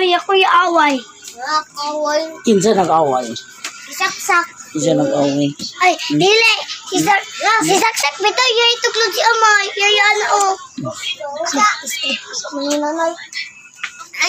Uy, ako yung away. Away. Kinsa nag-away? Saksak. Kinsa nag-away? Ay, dili. Si Saksak bitaw yung ituklod si ama. Yung ano oh. Ako ni nanay.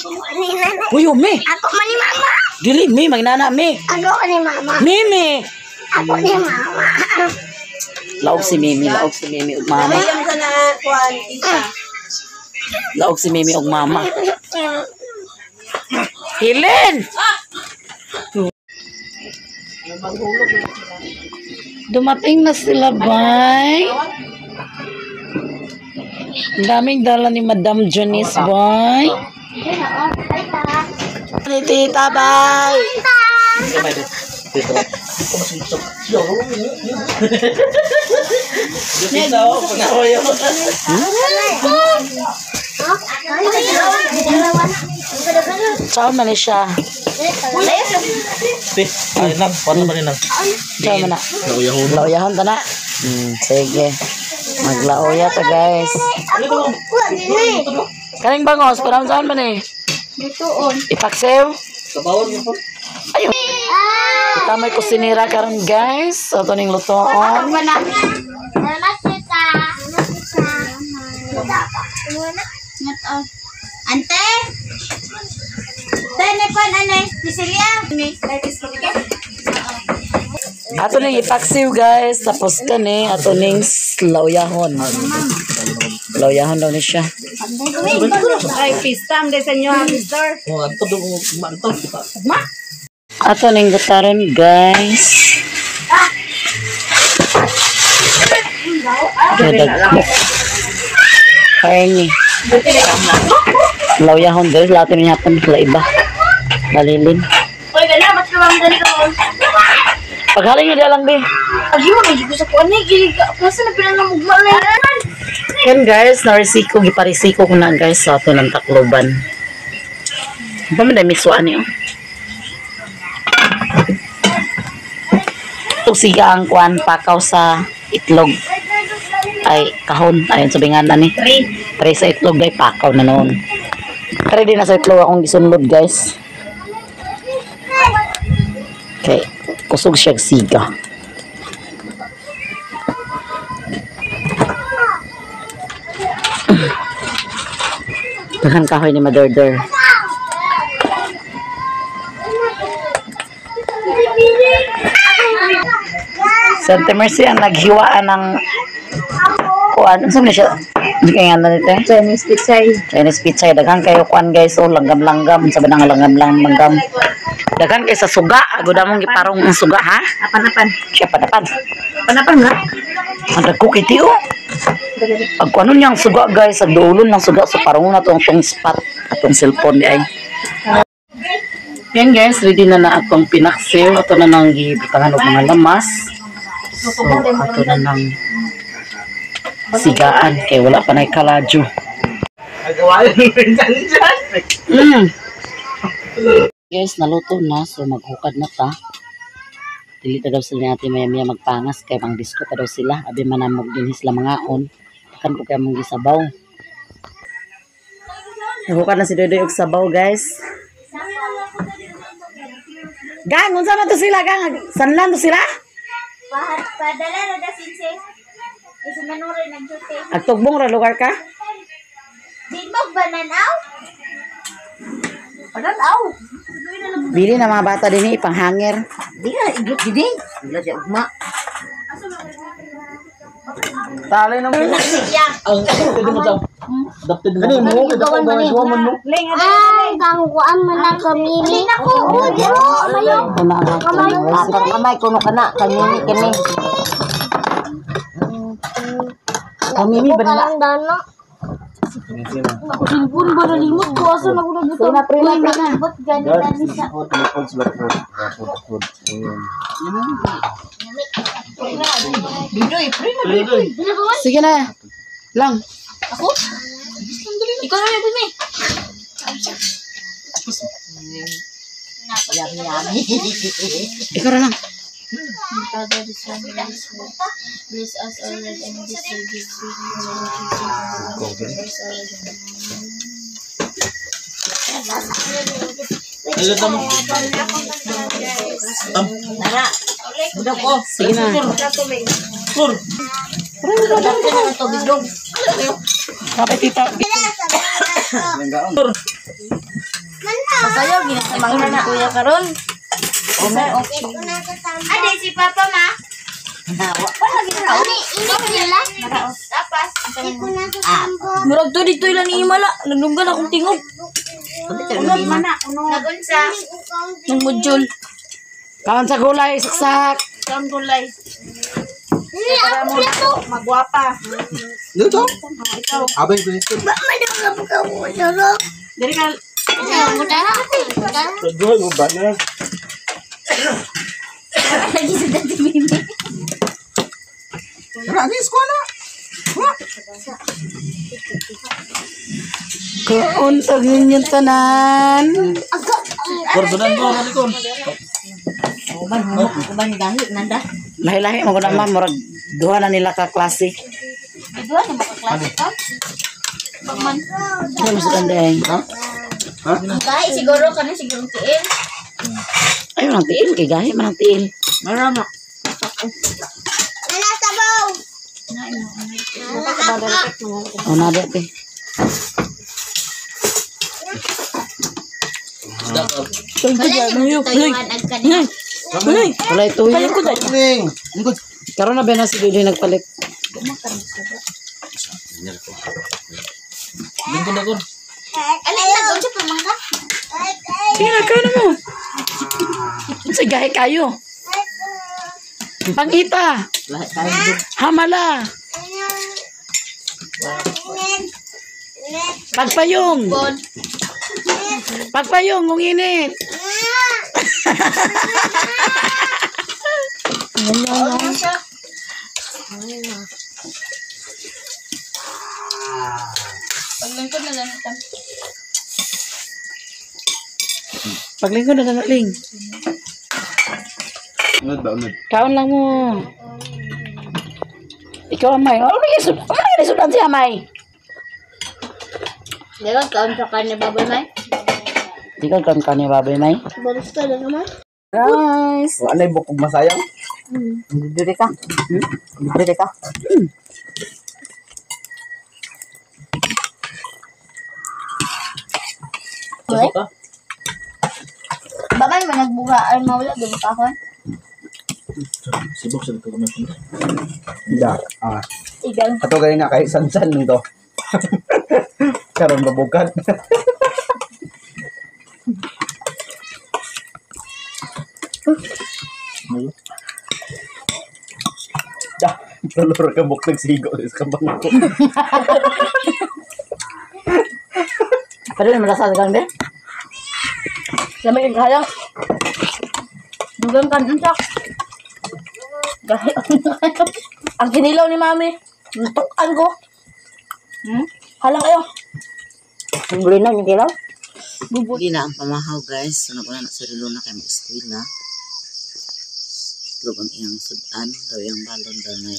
Ako ni nanay. Uy, mi. Ako man ni mama. Dili mi magnana mi. Ako ni mama. Mimi. Ako ni mama. Laog si Mimi, laog si Mimi ug mama. Laog si Mimi ug mama. Helen! Dumating na sila, bay. Ang daming dala ni Madam Janice, bay. Ni Tita, bay. Ciao, Malaysia. Ay, nang, paano ba nang? Ciao, mana. Lauyahon ta na. Sige. Maglauya ta, guys. Kaning bangos, parang saan man eh? Ipaksew? Ayun. Kita may kusinira karon, guys. So, ito ning lutoon. Ante! Tene pan anay, Cecilia. Ato ning ipaksiw, guys. Tapos kani ato ning lauyahon. Lauyahon daw ni siya. Ay, pistam de sa inyo, mister. Oh, anto do manto. Ato ning gutaron, guys. Dagko. Karni. Lauyahon, guys. Lahat ni hapon sila iba. Balilin. Oy, gana mas lumang dali ko. Paghalin nyo lang, be. Ayun, medyo ko sa kuan ni gili ka. Kasi na pinanamugma na. Yan, guys, narisiko, giparisiko ko na, guys, sa ato ng Tacloban. Ba man misuan niyo? Siga ang kuan pakaw sa itlog. Ay, kahon. Ayun, sabi nga na ni. Three sa itlog, guys, pakaw na noon. Three din na sa itlog akong gisunod, guys. Okay, kusog siya siga. Daghan kahoy ni Maderder. Santa Mercy ang naghiwaan ng kuan. Ano na siya? Hindi kaya nga nito eh. Chinese pichay. Chinese pizza. Daghan kayo kuan, guys. Oh, langgam-langgam. Sabi na nga langgam-langgam. Daghan kayo sa suga. Agoda mong giparong ang suga, ha? Apan-apan. Siya panapan. Apan-apan nga. Ang dagko kiti, oh. Pag kuano niyang suga, guys. Ang duulon ng suga. So parong na tong tong spot. Atong cellphone di ay. Yan, guys, ready na na atong pinaksiw. Ato na nang gibutangan og mga lamas. So, ato na nang sigaan. Kay wala pa na kaladyo. Guys, naluto na. So, maghukad na ta. Dili ta daw sila natin maya-maya magpangas. Kay pang disco pa daw sila. Abi manamog din sila mangaon. Takan ko kaya mong gisabaw. Naghukad na si Dodoy og sabaw, guys. Gang, unsa man to sila, gang? Sanlan to sila? Padala na da sinse. Isa manure nagjuti. Agtugbong ra lugar ka? Dinmog bananaw? Bananaw. Bili na mga bata din eh, ipanghanger. Di na iglot gid. Bila siya ugma. Tali na mo. Ang pwede mo daw. Adapted mo. Kani mo kay dako ba man no. Ay, gangguan man ang kamili. Ako, oh, diro, mayo. Kamay, kuno ka na. Kamimi kami. Kamimi ba nila? Kalang dano. Ako silbon ba nalimot ko asa na ko nagbutang. Sina, pre, na, pre na. Bot gani na ni sa. Sige na. Lang. Ako? Ikaw na yung me. Ikaw na lang. Father, the Son, and the Spirit. Bless us, O Lord, and this day give Ay, mo. Nara. Budok ko. Sige na. Kur. Kapit tita. Kur. Masayaw ginasamang na kuya karon. Ade si Papa ma. Wala gina. Ini ini nila. Tapas. Murag to dito ilan ni Imala. Nagdunggan akong tingog. Nagunsa. Nang module. Kaon sa gulay, saksak. Kaon gulay. Ini ako plato. Magwapa. Dito. Abay ko ito. Ba man ang kabuka mo. Diri ka. Duhay mo ba na? Lagi sa dati mimi. Tara, agis ko na. Kaon tag ninyong tanan. Kur, sudan ko, halikon. Uban, uban gahi nanda. Lahi-lahi mo na ma'am, murag duha na nila ka klase. Duha na makaklase ka. Pagman. Ano mo sa kandeng? Ha? Ha? Gahi siguro kani siguro tiil. Ayun ang tiil, kay gahi man ang tiil. Marama. Nana sabaw. O na te. Walay tuyo. Ning. Ingkod. Karon na ba na si Dudoy nagpalit? Lingkod na kur. Alay nagunsa pa man ka? Sige na, kaon na mo. Sa gahi kayo. Pangita. Hamala. Pagpayong. Pagpayong, kung init. Paglingkod na lang ito. Paglingkod na nanaling. Unod ba, unod? Kaon lang mo. Ikaw, Amay. Ano na yung sudan si Amay? Dagan kaon sa karne baboy may. Di ka kaon kaon ni baboy, May. Barusta lang naman. Guys. Wala yung bukog masayang. Libre ka. Libre ka. Babay man nagbuga ay mawala di ba kahon? Sibok sa dito kami. Da. Ah. Igang. Ato gani na kay sansan nito. Karon babukan. Da, dolor ka buk nagsigo sa kabangko. Pero yung malasa kang din. Lamig ang halang. Dugang kan unsak. Gahi. Ang kinilaw ni mami. Natukan ko. Halang kayo. Buli na yung kilaw. Hindi na ang pamahaw, guys. So, naguna na sa relo na kay mag-eskwela. Itlog ang iyang sudan. Daw iyang balon daw na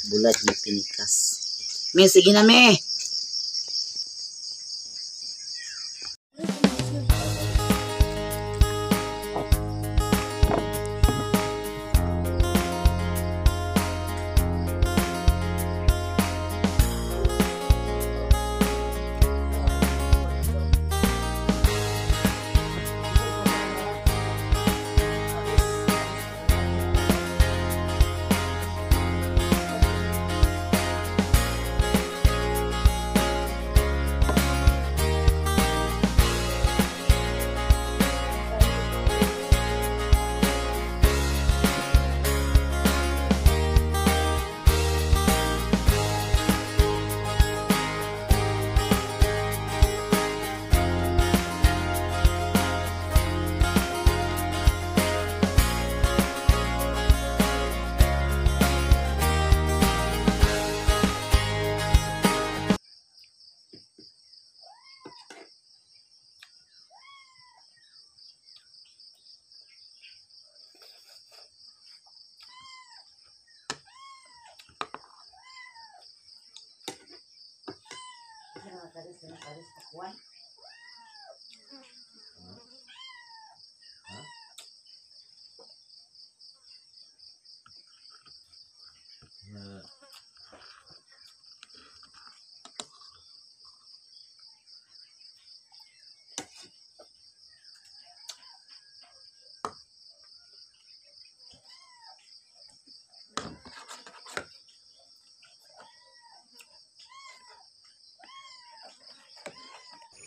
bulad na pinikas. Me, sige na, me!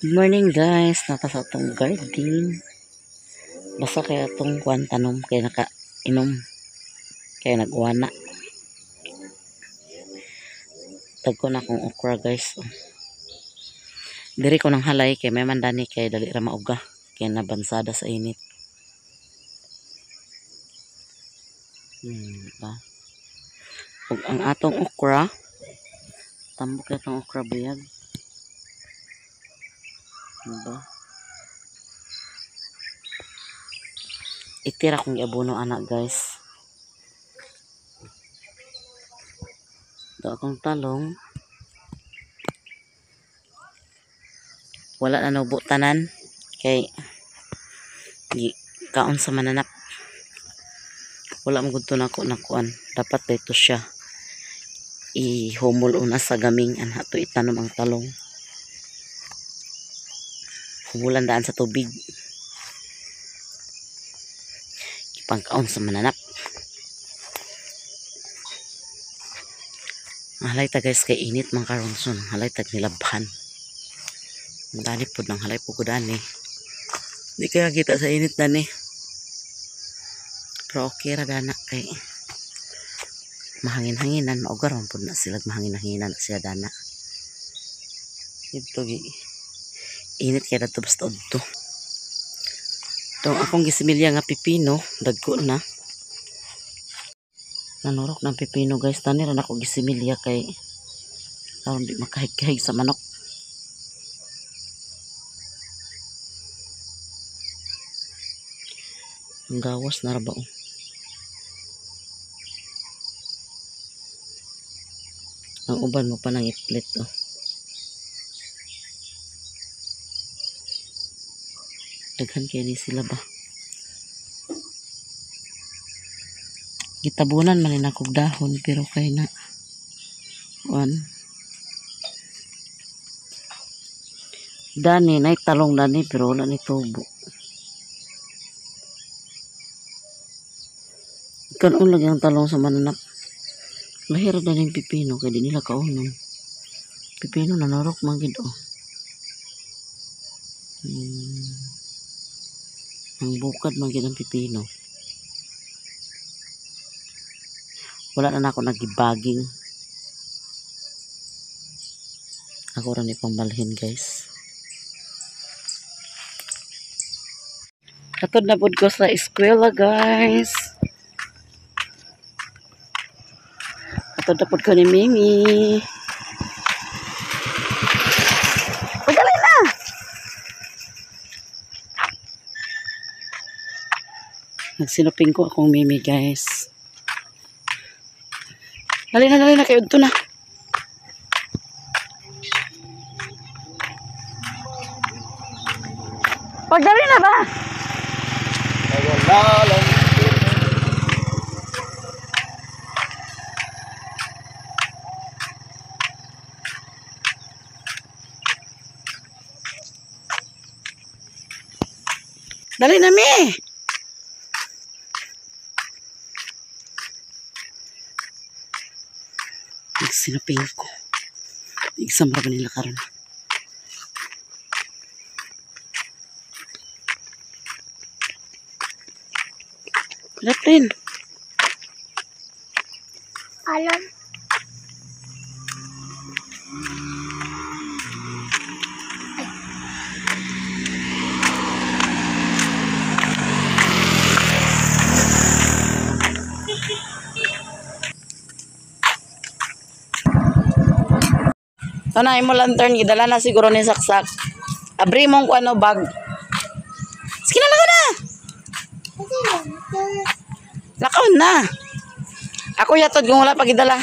Good morning, guys. Naa ta sa atong garden. Basa kay atong kuan tanom kay naka-inom. Kay nag-uwana. Dagko na akong okra, guys. Oh. Diri ko nang halay kay may mandani kay dali ra mauga kay nabansada sa init. Ba? Ug ang atong okra, tambok kay atong okra buyag. Diba? Itira kong iabono anak, guys. Ito akong talong. Wala na nubo tanan kay kaon sa mananap. Wala mo gud to nako nakuan. Dapat dito siya ihumol una sa gaming anha to itanom ang talong. Humulan daan sa tubig. Ipangkaon sa mananap. Halay ta, guys, kay init man karon son. Halay tag nilabhan. Dani pod nang halay po ko dani. Di kaya kita sa init dani. Pero okay ra dana kay mahangin-hanginan, maugar man pod na sila, mahangin-hanginan na sila dana. Dito gi init kay dato basta udto. Tong akong gisimilya nga pipino, dagko na. Nanurok ng pipino, guys, tani ra nako gisimilya kay aron di makahig-kahig sa manok. Ang gawas na ra ba oh. Ang uban mo pa nang iplit oh. Daghan kay ni sila ba. Gitabunan man ni nakog dahon pero kay na kuan. Dani nay talong dani pero wala ni tubo. Kanon lagi ang talong sa mananap. Lahira dani yung pipino kay di nila kaunon. Pipino nanurok man gid oh. Ang bukad man gid ang pipino. Wala na nako nagibaging. Ako ra ni pangbalhin, guys. Katod na pud ko sa eskwela, guys. Katod na pud ko ni Mimi. Pagali na! Nagsinuping ko akong Mimi, guys. Dali na, dali na, kay udto na. Pagdali na ba? Wala lang. Dali na, Mi! Nagsinuping ko. Exam ra ba nila karon? Latin. Alam. Ito na imo lantern, gidala na siguro ni Saksak. Abri mong kuano bag. Sige na, lakaw na. Lakaw na. Ako yatod kung wala pa gidala.